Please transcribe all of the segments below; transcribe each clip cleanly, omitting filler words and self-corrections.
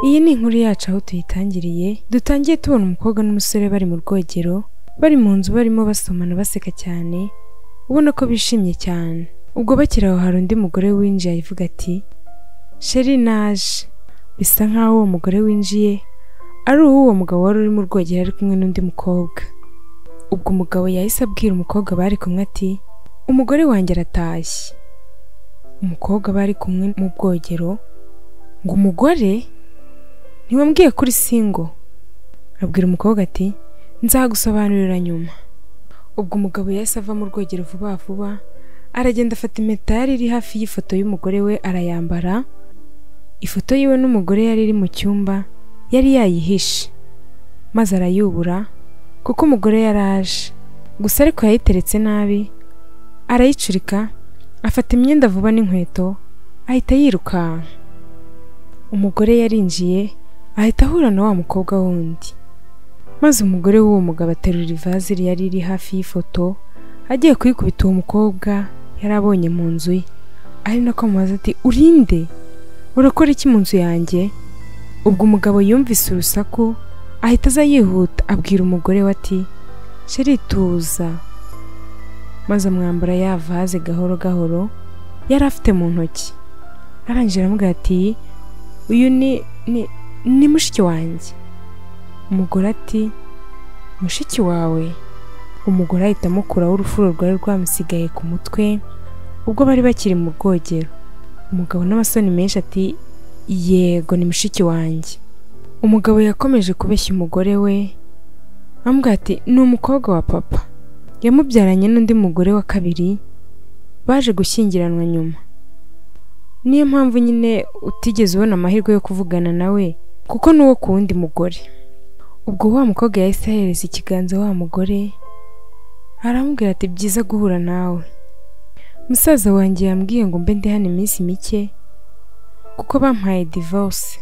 Iyi ni inkuru yacu aho tuyitangiriye. Dutangiye tubona umukobwa n'umusore bari mu rwogero, bari mu nzu barimo basomana baseka cyane, ubona ko bishimye cyane. Ubwo bakiri aho hari undi mugore winjiye avuga ati "Chérie naje." Bisa nkaho uwo mugore winjiye ari uwo mugabo wari uri mu rwogero ari kumwe n'undi mukobwa. Ubwo umugabo yahise abwira umukobwa bari kumwe ati "Umugore wanjye aratashye." Umukobwa bari kumwe mu bwogero ngo "Umugore? Ntiwambwiye kuri single?" Abwira umukobwa ati "Nzagusobanurira nyuma." Ubwo umugabo yahise ava mu rwogero vuba vuba, aragenda afata impeta yari iri hafi y'ifoto y'umugore we arayambara. Ifoto yiwe n'umugore yari iri mu cyumba yari yayihishe, maze arayubura kuko umugore yaraje. Gusa ariko yayiteretse nabi, arayicurika, afata imyenda vuba n'inkweto, ahita yirukanka. Umugore yarinjiye ahita ahura na wa mukobwa wundi, maze umugore w'uwo mugabo aterura ivaze yari iri hafi y'ifoto, agiye kuyikubita uwo mukobwa yari abonye mu nzu ye, ari nako amubaza ati "Urinde? Urakora iki mu nzu yanjye?" Ubwo umugabo yumvise urusaku ahita aza yihuta abwira umugore we ati "Chérie tuza." Maze amwambura ya vaze gahoro gahoro yari afite mu ntoki, arangije aramubwira ati "Uyu ni mushiki wanjye." Umugore ati "Mushiki wawe?" Umugore ahita amukuraho urufuro rwari rwamusigaye ku mutwe ubwo bari bakiri mu bwogero. Umugabo n'amasoni menshi ati "Yego ni mushiki wanjye." Umugabo yakomeje kubeshya umugore we amubwira ati "Ni umukobwa wa papa, yamubyaranye n'undi mugore wa kabiri baje gushyingiranwa nyuma, niyo mpamvu nyine utigeze ubona amahirwe yo kuvugana nawe kuko n'uwo ku wundi mugore." Ubwo wa mukobwa yahise ahereza ikiganza wa mugore aramubwira ati "Byiza guhura nawe, musaza wanjye yambwiye ngo mbe ndi hano iminsi mike kuko bampaye divorce."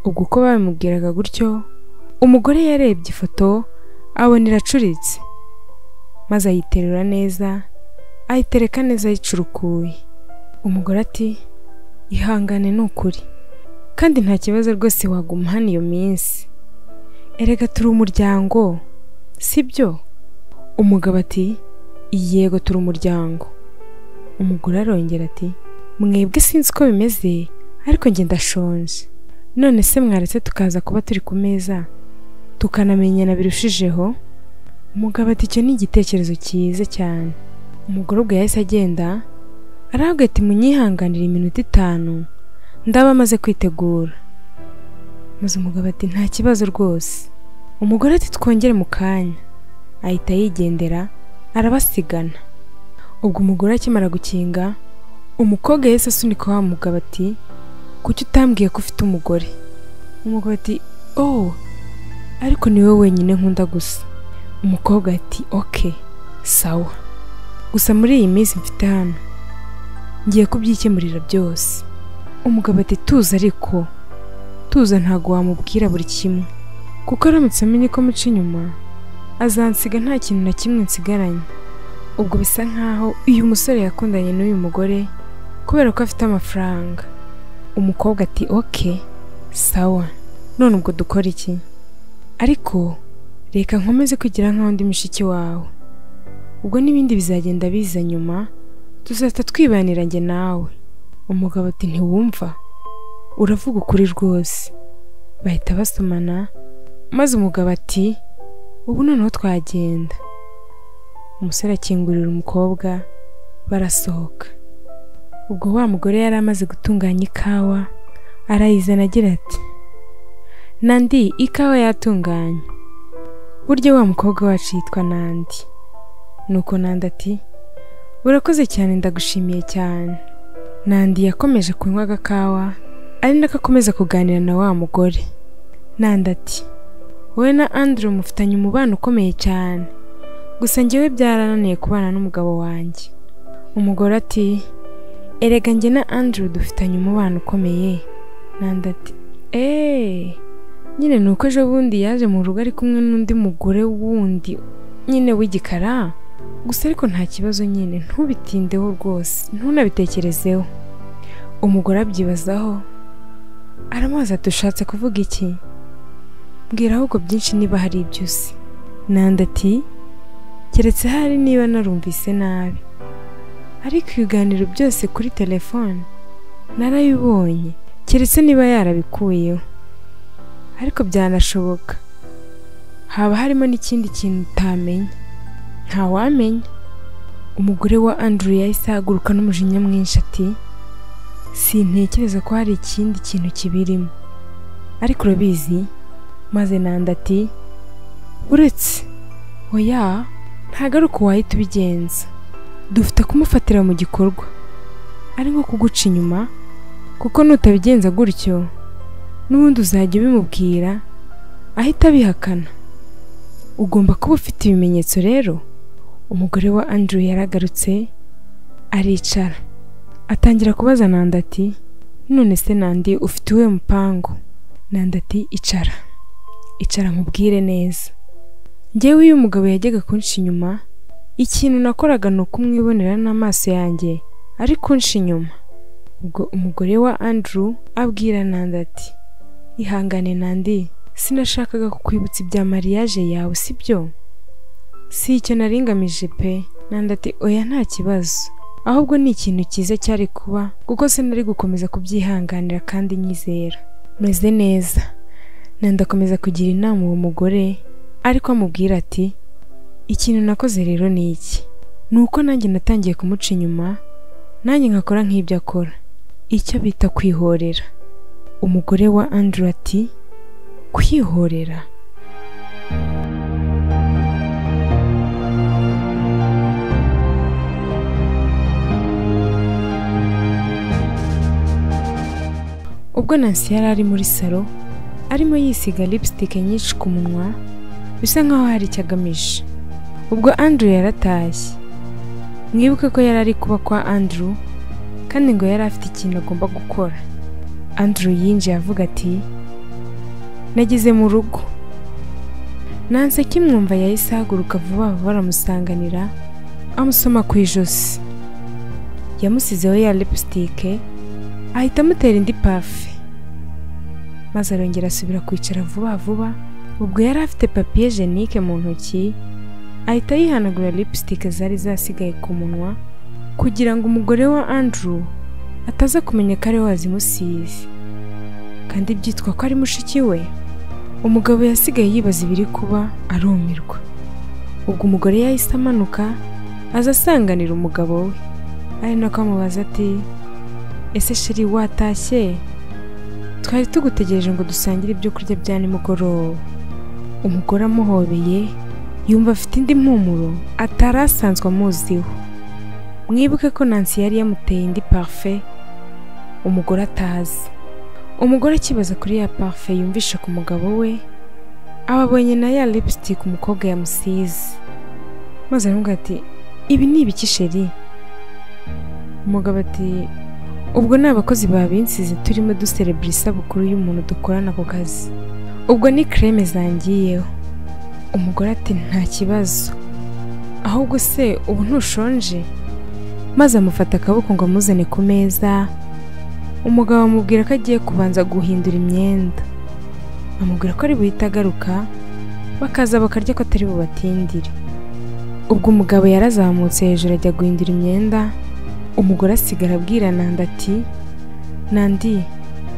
Ubwo uko babimubwiraga gutyo, umugore yarebye ifoto abona iracuritse, maze ayiterura neza, ayitereka neza ayicurukuye. Umugore ati "Ihangane ni ukuri, kandi nta kibazo rwose waguma hano iyo minsi, erega turi umuryango sibyo?" Umugabo ati "Yego turi umuryango." Umugore arongera ati "Mwebwe sinzi uko bimeze ariko njye ndashonje, none se mwaretse tukaza kuba turi ku meza tukanamenyana birushijeho?" Umugabo ati "Icyo ni igitekerezo cyiza cyane." Umugore ubwo yahise agenda aravuga ati "Munyihanganire iminota 5 ndaba amaze kwitegura." Maze umugabo ati "Nta kibazo rwose." Umugore ati "Twongere mu kanya." Ahita yigendera arabasigana. Ubwo umugore akimara gukinga, umukobwa yahise asunika wa mugabo ati "Kuki utambwiye ko ufite umugore?" Umugabo ati "Oh, ariko ni wowe wenyine nkunda gusa." Umukobwa ati "Okay, sawa, gusa muri iyi minsi mfite hano ngiye kubyikemurira byose." Umugabo ati "Tuza ariko, tuza, ntago wamubwira buri kimwe, kuko aramutse amenye ko muca inyuma azansiga nta kintu na kimwe nsigaranye." Ubwo bisa nkaho uyu musore yakundanye n'uyu mugore kubera ko afite amafaranga. Umukobwa ati "Okay, sawa, none ubwo dukora iki? Ariko reka nkomeze kugira nkaho ndi mushiki wawe, ubwo n'ibindi bizagenda biza nyuma, tuzahita twibanira njye nawe." Umugabo ati "Ntiwumva, uravuga ukuri rwose." Bahita basomana, maze umugabo ati "Ubu noneho twagenda." Umusore akingurira umukobwa barasohoka. Ubwo wa mugore yari amaze gutunganya ikawa arayizana agira ati "Nandi, ikawa yatunganye." Burya wa mukobwa wacu yitwa Nandi. Nuko Nandi ati "Urakoze cyane, ndagushimiye cyane." Nandi yakomeje kunywa agakawa ari nako akomeza kuganira na wa mugore. Nandi ati "Wowe na Andrew mufitanye umubano ukomeye cyane, gusa njyewe byarananiye kubana n'umugabo wanjye." Umugore ati "Erega njye na Andrew dufitanye umubano ukomeye." Nandi ati nyine nuko ejo bundi yaje mu rugo ari kumwe n'undi mugore wundi nyine w'igikara, gusa ariko nta kibazo nyine, ntubitindeho rwose, ntunabitekerezeho." Umugore abyibazaho Aramubaza ati ushatse kuvuga iki? Mbwira ahubwo byinshi niba hari ibyo uzi. Nanda ati keretse hari niba narumvise nabi, ariko ibiganiro byose kuri telefone narabibonye, keretse niba yarabikuyeho, ariko byanashoboka haba harimo n'ikindi kintu utamenya, ntawamenya. Umugore wa Andrew yahise ahaguruka n'umujinya mwinshi ati sintekereza ko hari ikindi kintu kibirimo, ariko urabizi. Maze Nanda ati uretse oya, ntago ari uko wahita ubigenza, dufite kumufatira mu gikorwa, ari nko kuguca inyuma, kuko nutabigenza gutyo n'ubundi uzajya ubimubwira ahita abihakana. Ugomba kuba ufite ibimenyetso rero. Umugore wa Andrew yaragarutse aricara, atangira kubaza Nanda ati none se Nandi ufite uwe mupango? Nanda ati icara, icara nkubwire neza. Njyewe uyu mugabo yajyaga kunca inyuma, ikintu nakoraga ni ukumwibonera n'amaso yanjye ari kunca inyuma. Ubwo umugore wa Andrew abwira Nanda ati ihangane Nandi, sinashakaga kukwibutsa ibya mariage yawe, sibyo? Si icyo naringamije pe. Nanda ati oya nta kibazo, ahubwo ni ikintu cyiza cyari kuba, kuko sinari gukomeza kubyihanganira kandi nyizera meze neza. Nanda akomeza kugira inama uwo mugore, ariko amubwira ati ikintu nakoze rero ni iki, ni uko nanjye natangiye kumuca inyuma, nanjye nkakora nk'ibyo akora, icyo bita kwihorera. Umugore wa Andrew ati kwihorera? Ubwo Nancy yari ari muri salo arimo yisiga lipstick nyinshi ku munwa, bisa nkaho hari icyo agamije. Ubwo Andrew yaratashye. Mwibuke ko yari ari kuba kwa Andrew, kandi ngo yari afite ikintu agomba gukora. Andrew yinjiye avuga ati nageze mu rugo. Nancy akimwumva yahise ahaguruka vuba vuba aramusanganira, amusoma ku ijosi. Yamusizeho ya lipstick ahita amutera indi pafe, maze arongera asubira kwicara vuba vuba. Ubwo yari afite papier hygiénique mu ntoki, ahita yihanagura lipstick zari zasigaye ku munwa, kugira ngo umugore wa Andrew ataza kumenya ko ari we wazimusize, kandi byitwa ko ari mushiki we. Umugabo yasigaye yibaza ibiri kuba arumirwa. Ubwo umugore yahise amanuka aza asanganira umugabo we, ari nako amubaza ati ese sheri watashye? Twari tugutegereje ngo dusangire ibyo kurya bya nimugoroba. Umugore amuhobeye yumva afite indi mpumuro atari asanzwe amuziho. Mwibuke ko Nancy yari yamuteye indi parfait umugore atazi. Umugore akibaza kuri ya parfait yumvisha ku mugabo we, ababonye na ya lipstick umukobwa yamusize, maze aramubwira ati ibi ni ibiki sheri? Umugabo ati ubwo ni abakozi babinsize turimo duserebura isabukuru y'umuntu dukorana ako kazi, ubwo ni creme zangiyeho. Umugore ati nta kibazo, ahubwo se ubu ntushonje? Maze amufata akaboko ngo amuzane ku meza. Umugabo amubwira ko agiye kubanza guhindura imyenda, amubwira ko ari buhite agaruka, bakaza bakarya ko atari bubatindire. Ubwo umugabo yarazamutse hejuru ajya guhindura imyenda, umugore asigara abwira Nanda ati Nandi,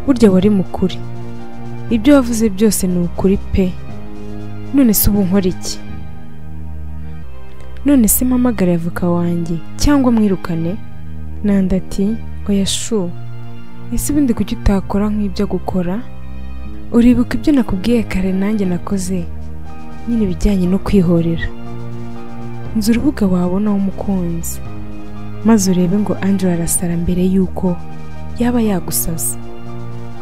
burya wari mukuri, ibyo wavuze byose ni ukuri pe, none se ubu nkora iki? None se mpamagare avoka wanjye cyangwa mwirukane? Nanda ati oya shu, ese ubundi kuki utakora nk'ibyo gukora? Uribuka ibyo nakubwiye kare nanjye nakoze nyine ibijyanye no kwihorera? Nzi urubuga wabona w'umukunzi, maze urebe ngo Andrew arasara mbere yuko yaba yagusaza.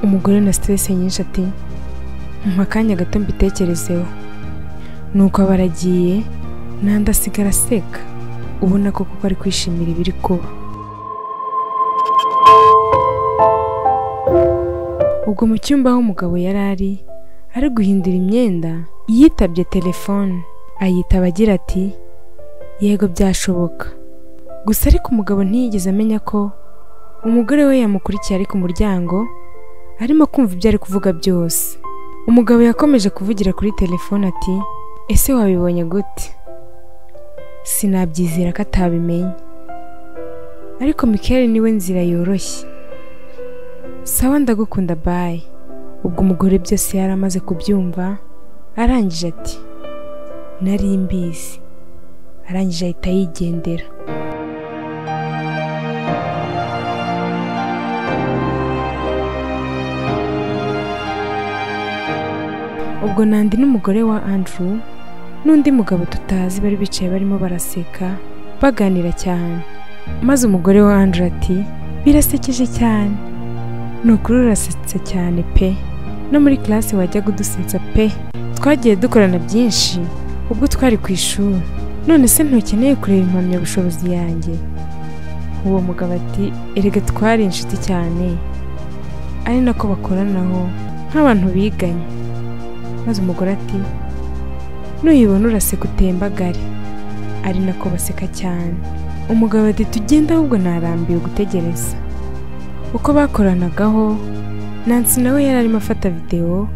Umugore na stress nyinshi ati mpa akanya gato mbitekerezeho. Nuko abaragiye, Nanda asigara aseka, ubona ko kuko ari kwishimira ibiri kuba. Ubwo mu cyumba aho umugabo yari ari guhindura imyenda, yitabye telefone, ayitaba agira ati yego byashoboka. Gusa ariko umugabo ntiyigeze amenya ko umugore we yamukurikiye ari ku muryango, arimo kumva ibyo ari kuvuga byose. Umugabo yakomeje kuvugira kuri telefone ati ese wabibonye gute? Sinabyizera ko atabimenye, ariko Michael niwe nzira yoroshye. Sawa ndagukunda bye. Ubwo umugore byose yari amaze kubyumva, arangije ati nari mbizi. Arangije ahita yigendera. Ubwo Nandi n'umugore wa Andrew n'undi mugabo tutazi bari bicaye barimo baraseka baganira cyane, maze umugore wa Andrew ati birasekeje cyane, ni ukuri urasetse cyane pe, no muri classe wajyaga udusetsa pe, twagiye dukorana byinshi ubwo twari ku ishuri, none se ntukeneye kureba impamyabushobozi yanjye? Uwo mugabo ati erega twari inshuti cyane, ari nako bakoranaho nk'abantu biganye. Maze umugore ati nuyibona uraseka utembagare, ari nako baseka cyane. Umugabo ati tugenda ahubwo narambiwe gutegereza. Uko bakoranagaho Nancy nawe yari arimo afata video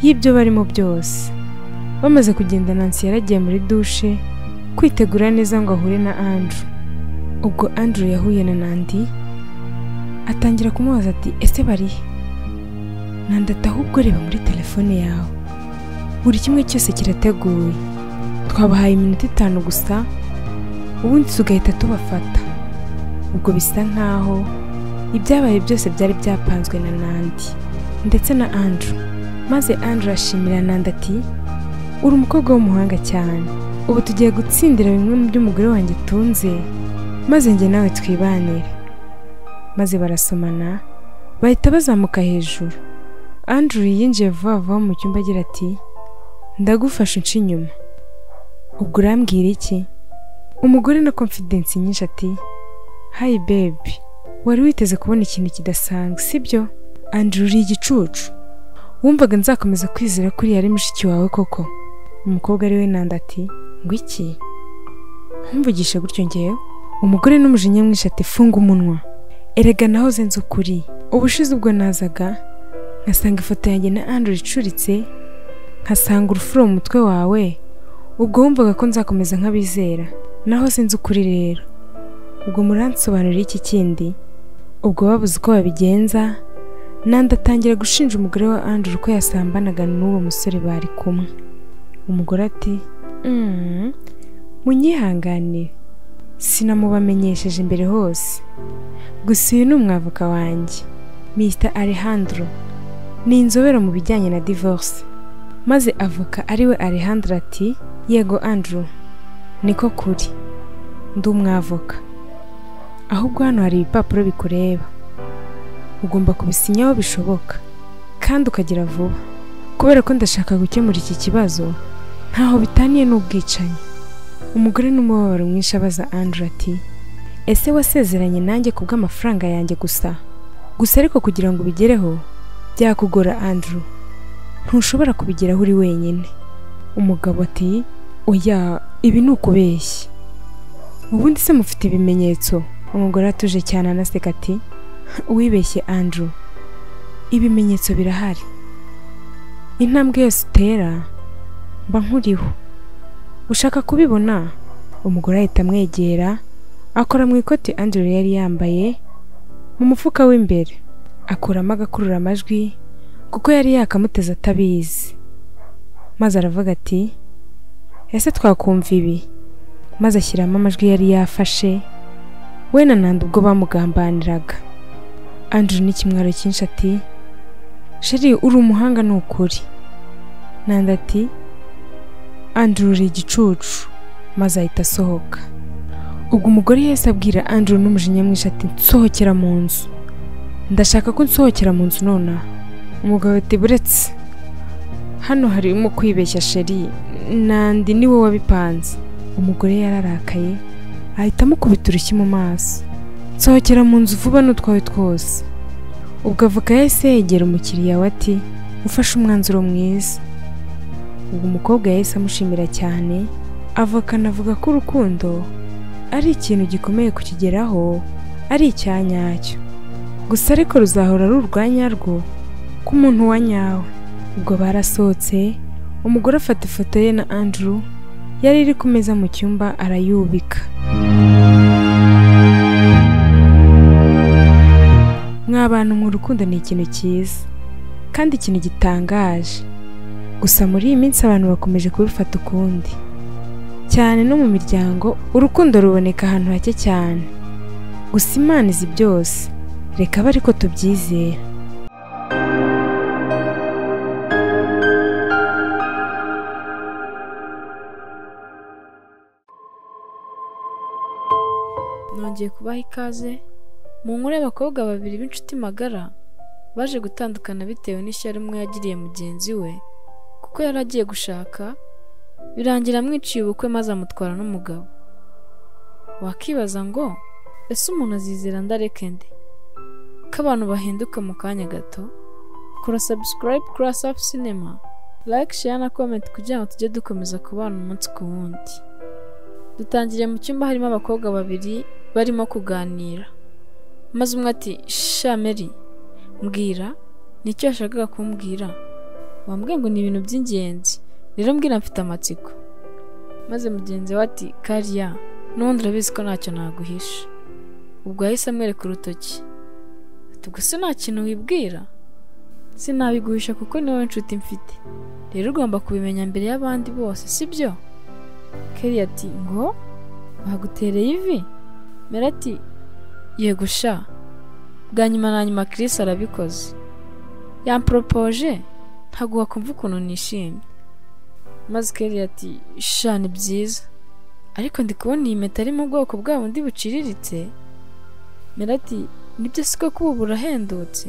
y'ibyo barimo byose. Bamaze kugenda Nancy yaragiye muri dushe kwitegura neza ngo ahure na Andrew. Ubwo Andrew yahuye na Nandi atangira kumubaza ati ese barihe? Nandi ati ahubwo reba muri telefone yawe, buri kimwe cyose kirateguye, twabahaye iminota 5 gusa ubundi tugahita tubafata. Ubwo bisa nkaho ibyabaye byose byari byapanzwe na Nandi ndetse na Andrew. Maze Andrew ashimira Nandi ati uri umukobwa w'umuhanga cyane, ubu tugiye gutsindira bimwe mu by'umugore wanjye tunze, maze njye nawe twibanire. Maze barasomana bahita bazamuka hejuru. Andrew yinjiye vuba vuba mu cyumba agira ati ndagufasha unca inyuma. Ubwo urambwira iki? Umugore na confidence nyinshi ati hi baby, wari witeze kubona ikintu kidasanzwe sibyo? Andrew uri igicucu, wumvaga nzakomeza kwizera kuri yari mushiki wawe koko? Umukobwa ari we Nandi ati ngo iki? Ntumvugishe gutyo ngewe. Umugore n'umujinya mwinshi ati funga umunwa, erega nahoze nzi ukuri. Ubushize ubwo nazaga nkasanga ifoto yanjye na Andrew icuritse, nkasanga urufuro mu mutwe wawe, ubwo wumvaga ko nzakomeza nkabizera? Naho sinzi ukuri rero. Ubwo muransobanurira iki kindi? Ubwo babuze uko babigenza, Nandi atangira gushinja umugore wa Andrew ko yasambanaga n'uwo musore bari kumwe. Umugore ati munyihanganire, sinamubamenyesheje imbere hose, gusa uyu ni umwavoka wanjye Mr Alejandro, ni inzobere mu bijyanye na divorce. Maze avoka ariwe Alejandro ati yego Andrew, niko kuri, ndi umwavoka, ahubwo hano hari ibipapuro bikureba, ugomba kubisinyaho bishoboka kandi ukagira vuba, kubera ko ndashaka gukemura iki kibazo ntaho bitaniye n'ubwicanyi. Umugore n'umubabaro mwinshi abaza Andrew ati ese wasezeranye nanjye kubw'amafaranga yanjye gusa? Gusa ariko kugira ngo ubigereho byakugora Andrew, ntushobora kubigeraho uri wenyine. Umugabo ati oya, ibi ni ukubeshya, ubundi se mufite ibimenyetso? Umugore atuje cyane anaseka ati wibeshye Andrew, ibimenyetso birahari, intambwe yose utera mba nkuriho, ushaka kubibona? Umugore ahita amwegera akora mu ikoti Andrew yari yambaye mu mufuka w'imbere, akuramo agakurura amajwi kuko yari yakamuteze atabizi. Maze aravuga ati ese twakumva ibi? Maze ashyiramo amajwi yari yafashe we na Nandi ubwo bamugambaniraga. Andrew n'ikimwaro cyinshi ati sheri uri umuhanga ni ukuri. Nandi ati Andrew uri igicucu. Maze ahita asohoka. Ubwo umugore yahise abwira Andrew n'umujinya mwinshi ati nsohokera mu nzu, ndashaka ko nsohokera mu nzu nonaha. Umugabo ati buretse, hano harimo kwibeshya sheri, Nandi niwe wabipanze. Umugore yararakaye ahita amukubita urushyi mu maso, nsohokera mu nzu vuba n'utwawe twose. Ubwo avoka yahise yegera umukiriya we ati ufashe umwanzuro mwiza. Ubwo umukobwa yahise amushimira cyane. Avoka anavuga ko urukundo ari ikintu gikomeye kukigeraho, ari icyanyacyo, gusa ariko ruzahora ari urwanyarwo ku muntu wa nyawe. Ubwo barasohotse, umugore afata ifoto ye na Andrew yari iri ku meza mu cyumba arayubika. Mwa bantu mu rukundo ni ikintu cyiza kandi ikintu gitangaje, gusa muri iyi minsi abantu bakomeje kubifata ukundi cyane. No mu miryango urukundo ruboneka ahantu hake cyane, gusa Imana izi byose, reka abe ariko tubyizera. Nongeye kubaha ikaze mu nkuru y'abakobwa babiri b'inshuti magara baje gutandukana bitewe n'ishyari umwe yagiriye mugenzi we kuko yari agiye gushaka, birangira amwiciye ubukwe maze amutwara n'umugabo. Wakibaza ngo ese umuntu azizera ndareke nde ko abantu bahinduka mu kanya gato? Kora subscribe kuri Asaph Cinema, like, share na comment kugira ngo tujye dukomeza kubana umunsi ku wundi. Dutangiriye mu cyumba harimo abakobwa babiri barimo kuganira, maze umwe ati sha Mary, mbwira nicyo yashakaga kumbwira, wambwiye ngo ni ibintu by'ingenzi, rero mbwira mfite amatsiko. Maze mugenzi we ati kariya n'ubundi urabizi ko ntacyo naguhisha. Ubwo yahise amwereka urutoki ati ubwo se nta kintu wibwira? Sinabiguhisha kuko ni wowe nshuti mfite, rero ugomba kubimenya mbere y'abandi bose, sibyo? Kelly ati ngo bagutereye ivi? Mary ati yego sha, bwa nyuma na nyuma Chris arabikoze, yamporopoje, ntabwo wakumva ukuntu nishimye. Maze Kelly ati sha ni byiza, ariko ndi kubona iyi mpeta ari mu bwoko bwa bundi buciriritse. Mary ati nibyo siko ko ubu burahendutse,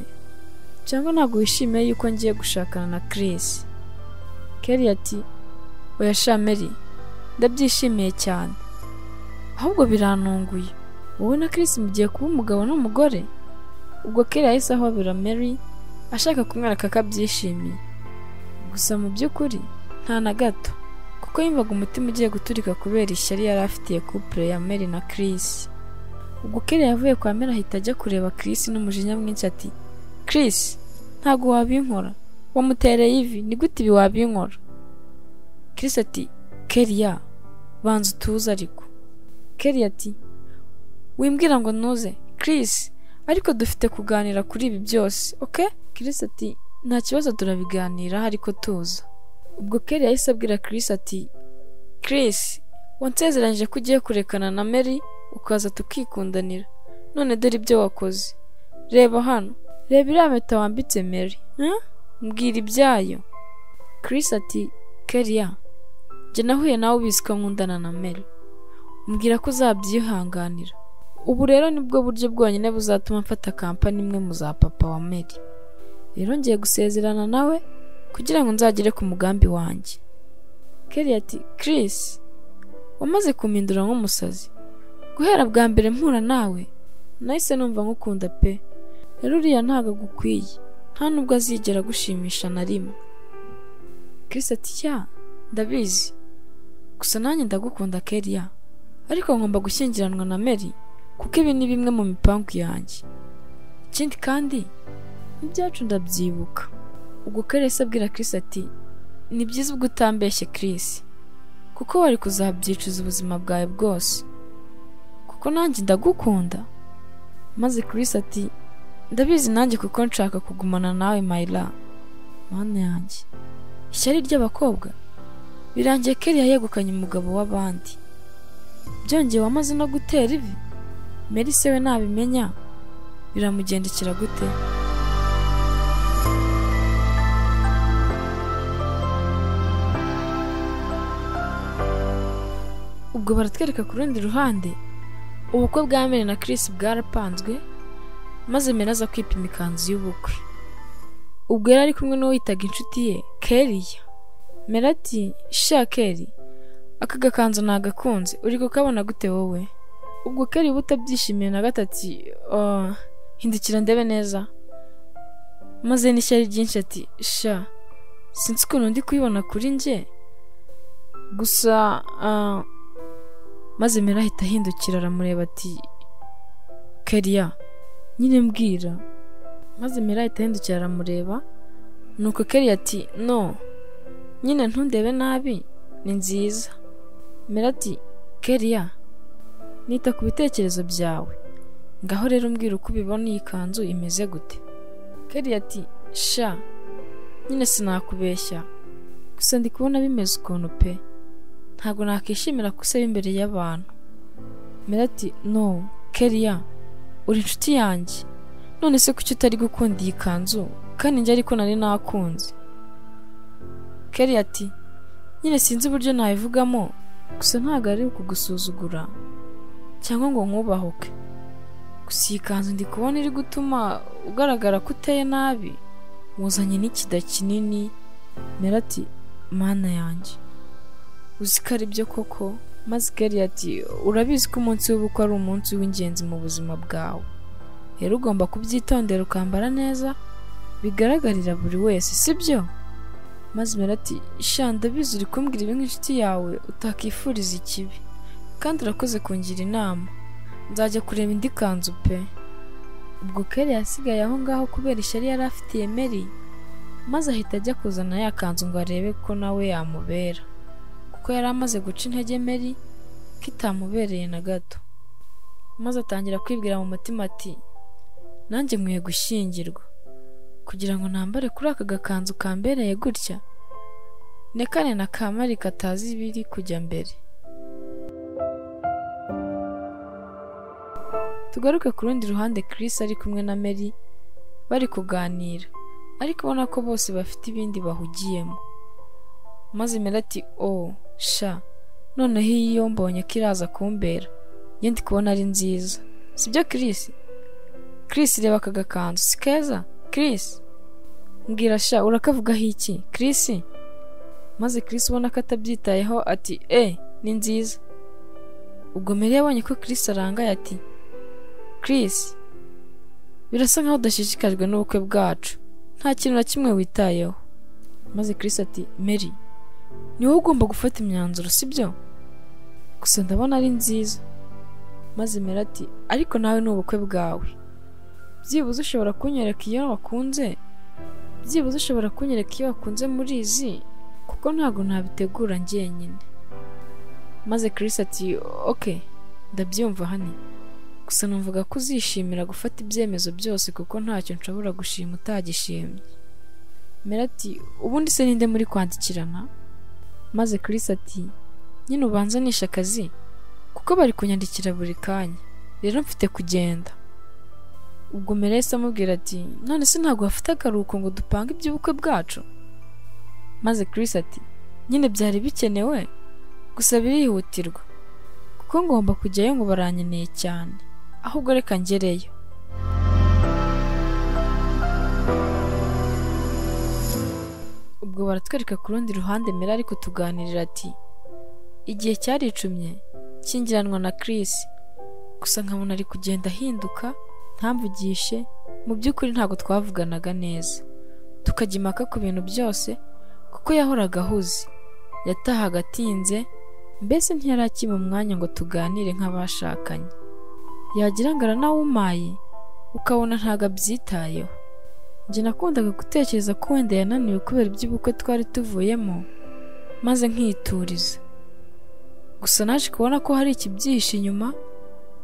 cyangwa ntabwo wishimiye yuko ngiye gushakana na Chris? Kelly ati oya sha Mary, ndabyishimiye cyane, ahubwo birantunguye, wowe na Chris mugiye kuba umugabo n'umugore. Ubwo Kelly yahise ahobera Mary ashaka kumwereka ko abyishimiye, gusa mu by'ukuri nta na gato, kuko yumvaga umutima ugiye guturika kubera ishyari yari afitiye couple ya Mary na Chris. Ubwo Kelly yavuye kwa Mary ahita ajya kureba Chris n'umujinya mwinshi ati Chris, ntabwo wabinkora, wamutereye ivi, ni gute ibi wabinkora? Chris ati Kelly ya banza utuze ariko. Kelly ati wimbwira ngo ntuze Chris, ariko dufite kuganira kuri ibi byose, okay? Chris ati nta kibazo turabiganira ariko tuza. Ubwo Kelly yahise abwira Chris ati Chris, wansezeranyije ko ugiye kurekana na Mary ukaza tukikundanira, none dore ibyo wakoze, reba hano, reba iriya mpeta wambitse Mary, mbwira ibyayo. Chris ati Kelly ya, njye nahuye nawe ubizi ko nkundana na Mary, mbwira ko uzabyihanganira, ubu rero nibwo buryo bwonyine buzatuma mfata kampani imwe mu za papa wa Mary, rero ngiye gusezerana nawe kugira ngo nzagere ku mugambi wanjye. Kelly ati Chris, wamaze kumpindura nk'umusazi, guhera bwa mbere mpura nawe nahise numva nkukunda pe, rero uriya ntabwo agukwiye, nta nubwo azigera agushimisha na rimwe. Chris ati ya ndabizi, gusa nanjye ndagukunda Kelly ya, ariko ngomba gushyingiranwa na Mary kuko ibi ni bimwe mu mipangu yanjye, ikindi kandi ibyacu ndabyibuka. Ubwo Kelly yahise abwira Chris ati ni byiza ubwo utambeshye Chris, kuko wari kuzabyicuza ubuzima bwawe bwose, kuko nanjye ndagukunda. Maze Chris ati ndabizi nanjye kuko nshaka kugumana nawe Mayla. Mana yanjye, ishyari ry'abakobwa birangiye Kelly yegukanye umugabo w'abandi, byongeye wamaze no gutera ivi. Mary se we nabimenya biramugendekera gute? Ubwo baratwereka ku rundi ruhande ubukwe bwa Mary na Chris bwarapanzwe, maze Mary aza kwipima ikanzu y'ubukwe. Ubwo yari ari kumwe n'uwitaga inshuti ye Kelly. Mary ati sha Kelly, aka gakanzu nagakunze, uri kukabona gute wowe? Ubwo Kelly utabyishimiye na gato ati hindukira ndebe neza, maze n'ishyari ryinshi ati sha sinzi ukuntu ndi kuyibona kuri njye gusa. Maze Mary ahita ahindukira aramureba ati Kelly ya nyine mbwira. Maze Mary ahita ahindukira aramureba Nuko Kelly ati no nyine ntundebe nabi ni nziza. Mary ati Kelly nita ku bitekerezo byawe, ngaho rero umbwira uko ubibona iyi kanzu imeze gute. Kelly ati sha nyine sinakubeshya, gusa ndi kubona bimeze ukuntu pe, ntabwo nakishimira kusaba imbere y'abantu. Mary ati no Kelly uri inshuti yanjye, none se kuki utari gukunda iyi kanzu kandi njye ariko nari nakunze. Kelly ati nyine sinzi uburyo nabivugamo, gusa ntabwo ari ukugusuzugura cyangwa ngo nkubahuke, gusa iyi kanzu ndi kubona iri gutuma ugaragara ko uteye nabi, wuzanye n'ikida kinini. Mary ati mana yanjye uzi ko ari byo koko. Maze Kelly ati urabizi ko umunsi w'ubukwe ari umunsi w'ingenzi mu buzima bwawe, rero ugomba kubyitondera ukambara neza bigaragarira buri wese, sibyo? Maze Mary ati sha ndabizi uri kumbwira ibi nk'inshuti yawe utakifuriza ikibi, kandi urakoze kungira inama, nzajya kureba indi kanzu pe. Ubwo Kelly yasigaye aho ngaho kubera ishyari yari afitiye Mary, maze ahita ajya kuzana ya kanzu ngo arebe ko nawe yamubera, kuko yari amaze guca intege Mary ko itamubereye na gato. Maze atangira kwibwira mu mutima ati nanjye nkwiye gushyingirwa kugira ngo nambare kuri aka gakanzu kambereye gutya, nekane na Kamari katazi ibiri kujya mbere. Tugaruke ku rundi ruhande, Chris ari kumwe na Mary bari kuganira, ariko ubona ko bose bafite ibindi bahugiyemo. Maze Mary ati oh sha noneho iyo mbonye ko iraza kumbera, njye ndi kubona ari nziza, sibyo Chris? Chris reba aka gakanzu si keza? Chris mbwira sha urakavugaho iki Chris? Maze Chris ubona ko atabyitayeho ati ni nziza. Ubwo Mary yabonye ko Chris arangaye ati Chris birasa nkaho udashishikajwe n'ubukwe bwacu, nta kintu na kimwe witayeho. Maze Chris ati Mary ni wowe ugomba gufata imyanzuro, sibyo? Gusa ndabona ari nziza. Maze Mary ati ariko nawe ni ubukwe bwawe, byibuze ushobora kunyereka iyo wakunze, byibuze ushobora kunyereka iyo wakunze muri izi, kuko ntabwo nabitegura njyenyine. Maze Chris ati ok ndabyumva hani, gusa numvaga ko uzishimira gufata ibyemezo byose kuko ntacyo nshobora gushima utagishimye. Mary ati ubundi se ninde muri kwandikirana? Maze Chris ati nyine ubanza nishe akazi kuko bari kunyandikira buri kanya, rero mfite kugenda. Ubwo Mary yahise amubwira ati none se ntabwo wafite akaruhuko ngo dupange iby'ubukwe bwacu? Maze Chris ati nyine byari bikenewe gusa birihutirwa kuko ngomba kujyayo ngo baranyeneye cyane, ahubwo reka ngereyo. Ubwo baratwereka ku rundi ruhande Mary ari kutuganirira ati igihe cyaricumye kingiranwa na Chris, gusa nkabona ari kugenda ahinduka ntamvugishe, mu by'ukuri ntabwo twavuganaga neza, tukajya impaka ku bintu byose kuko yahoraga ahuze, yatahaga atinze, mbese ntiyari akiba umwanya ngo tuganire nk'abashakanye, yagira ngo aranawumaye ukabona ntabwo abyitayeho. Njye nakundaga gutekereza ko wenda yananiwe kubera iby'ubukwe twari tuvuyemo, maze nkituriza. Gusa naje kubona ko hari ikibyihishe inyuma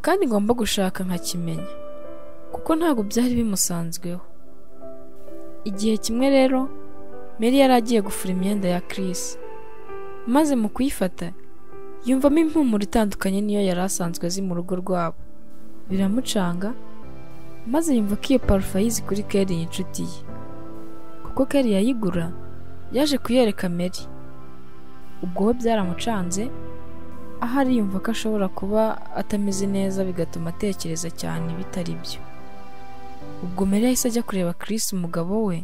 kandi ngomba gushaka nkakimenya, kuko ntabwo byari bimusanzweho. Igihe kimwe rero Mary yari agiye gufura imyenda ya Chris, maze mu kuyifata yumvamo impumuro itandukanye n'iyo yari asanzwe azi mu rugo rwabo, biramucanga, maze yumva ko iyo parufe ayizi kuri Kelly inshuti ye, kuko Kelly yayigura yaje kuyereka Mary. Ubwo we byaramucanze, ahari yumva ko ashobora kuba atameze neza bigatuma atekereza cyane bitari byo. Ubwo Mary yahise ajya kureba Chris umugabo we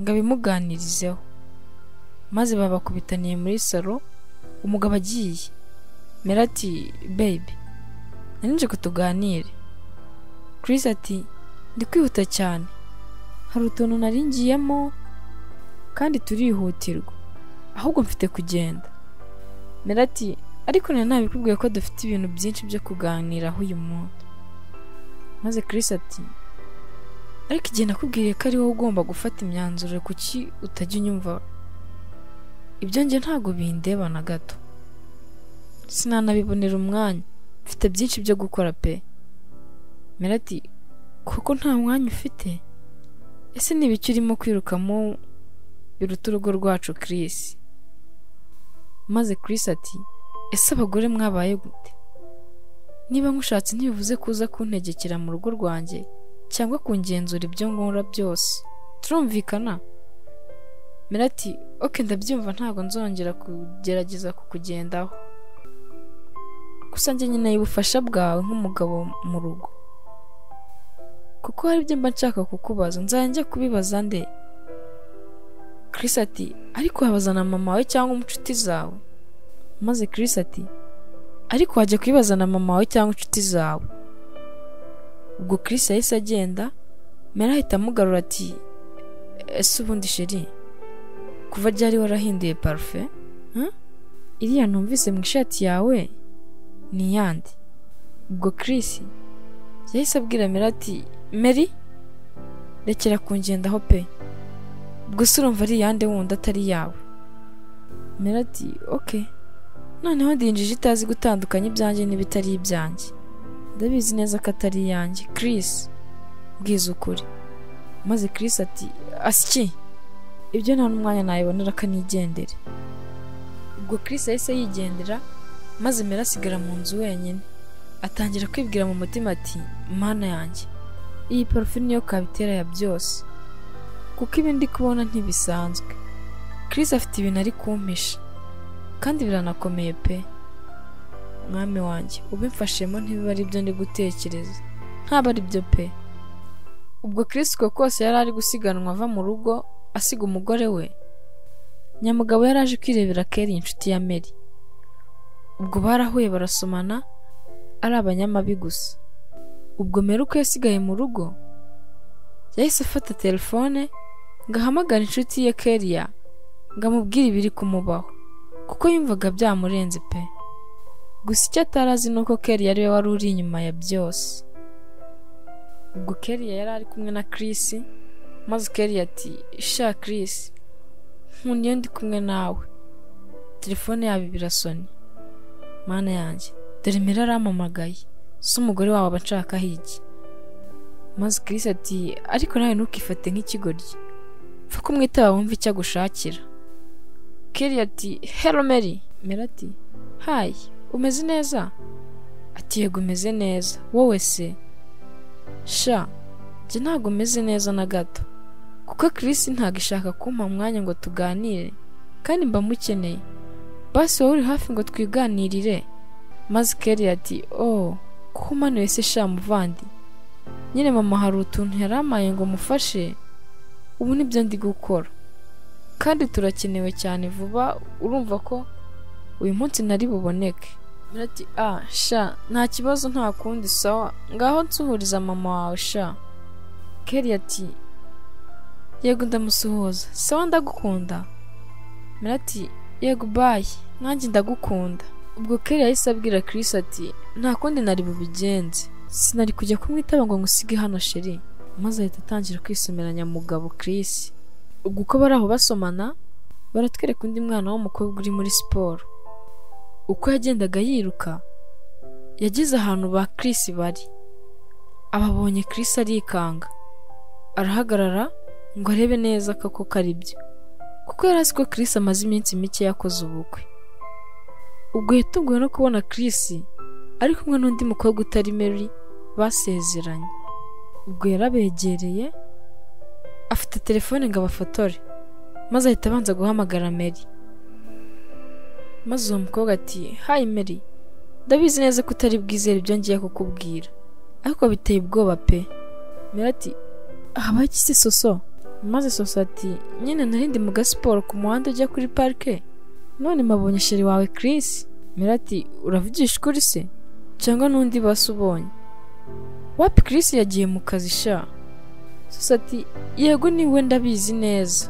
ngo abimuganirizeho, maze babakubitaniye muri salo umugabo agiye. Mary ati baby nari ko tuganire. Chris ati ndi kwihuta cyane, hari utuntu nari ngiyemo kandi turihutirwa, ahubwo mfite kugenda. Mary ati ariko nari nabikubwiye ko dufite ibintu byinshi byo kuganiraho uyu munsi. Maze Chris ati Ariko igihe nakubwiriye ko ari wowe ugomba gufata imyanzuro, kuki utajya unyumva? Ibyo njye ntabwo bindeba na gato, sinanabibonera umwanya, mfite byinshi byo gukora pe. Mary ati kuko nta mwanya ufite, ese ni ibiki urimo kwirukamo biruta urugo rwacu Chris? Maze Chris ati ese abagore mwabaye gute? Niba nkushatse ntibivuze kuza kuntegekera mu rugo rwanjye cyangwa kungenzura ibyo nkora byose, turumvikana? Mary ati ok ndabyumva, ntabwo nzongera kugerageza kukugendaho, gusa njye nkeneye ubufasha bwawe nk'umugabo mu rugo, kuko hari ibyo mba nshaka kukubaza, nzajya njya kubibaza nde? Chris ati ariko wabaza na mama wawe cyangwa inshuti zawe. Maze Chris ati ariko wajya kubibaza na mama wawe cyangwa inshuti zawe. Ubwo Chris yahise agenda, Mary ahita amugarura ati ese ubundi sheri kuva ryari warahinduye parufe? Iriya numvise mu ishati yawe ni iyande? Ubwo Chris yahise abwira Mary ati Mary rekera kungendaho pe, ubwo se urumva ari iyande wundi atari iyawe? Mary ati ok, noneho ndinjije itazi gutandukanya ibyanjye n'ibitari ibyanjye, ndabizi neza ko atari iyanjye Chris, bwiza ukuri. Maze Chris ati asiki ibyo nta n'umwanya nayibonera akanigendere. Ubwo Chris yahise yigendera, maze Mary asigara mu nzu wenyine, atangira kwibwira mu mutima ati mana yanjye, iyi parufe niyo kabitera ya byose, kuko ibi ndi kubona ntibisanzwe. Chris afite ibintu ari kumpisha kandi biranakomeye pe, mwami wanjye ubimfashemo ntibiba ari byo ndi gutekereza, ntaba ari byo pe. Ubwo Chris uko kose yari ari gusiganwa ava mu rugo asiga umugore we, nyamugabo yari aje kwirebera Kelly inshuti ya Mary. Ubwo barahuye barasomana ari abanyamabi gusa. Ubwo Mary uko yasigaye mu rugo yahise afata telefone ngo ahamagare inshuti ye Kelly ngo amubwire ibiri kumubaho, kuko yumvaga byamurenze pe. Gusa icyo atarazi ni uko Kelly ari we wari uri inyuma ya byose. Ubwo Kelly yari ari kumwe na Chris, maze Kelly ati sha Chris nkunda iyo ndi kumwe nawe. Telefone yabo birasoni, mana yanjye dore Mary arampamagaye, si umugore wawe aba anshakaho iki? Maze Chris ati ariko nawe ntukifate nk'ikigoryi, pfa kumwitaba wumve icyo agushakira. Kelly ati hello Mary. Mary ati hi, umeze neza? Ati yego umeze neza, wowe se? Sha njye ntabwo umeze neza na gato, kuko Chris ntabwo ishaka kumpa umwanya ngo tuganire, kandi mba mukeneye, basi wowe uri hafi ngo twiganirire. Maze Kelly ati oh kuko umanuye se sha muvandi, nyine mama hari utuntu yaramaye ngo mufashe, ubu nibyo ndi gukora kandi turakenewe cyane vuba, urumva ko uyu munsi nari buboneke. Mary ati ah sha nta kibazo nta kundi, sawa ngaho nsuhuriza mama wawe sha. Kelly ati yego ndamusuhuza, sawa ndagukunda. Mary ati yego bye, nanjye ndagukunda. Ubwo Kelly yahise abwira Chris ati nta kundi nari bubigenze, sinari kujya kumwitaba ngo ngusige hano sheri. Maze ahita atangira kwisomera nyamugabo Chris. Ubwo uko bari aho basomana, baratwereka undi mwana w'umukobwa uri muri siporo. Uko yagendaga yiruka yageze ahantu ba Chris bari, ababonye Chris arikanga, arahagarara ngo arebe neza ko ari byo, kuko yari azi ko Chris amaze iminsi mike yakoze ubukwe. Ubwo yatunguwe no kubona Chris ari kumwe n'undi mukobwa utari Mary basezeranye. Ubwo yarabegereye afite telefone ngo abafotore, maze ahita abanza guhamagara Mary. Maze uwo mukobwa ati hi Mary, ndabizi neza ko utari bwizere ibyo ngiye kukubwira, ariko biteye ubwoba pe. Mary ati habaye iki se Soso? Maze Soso ati nyine nari ndi mu gasiporo ku muhanda ujya kuri parike, none mabonye sheri wawe Chris. Mary ati uravugisha ukuri se cyangwa n'undi basi ubonye? Wapi Chris yagiye mu kazi sha. Soso ati yego niwe ndabizi neza,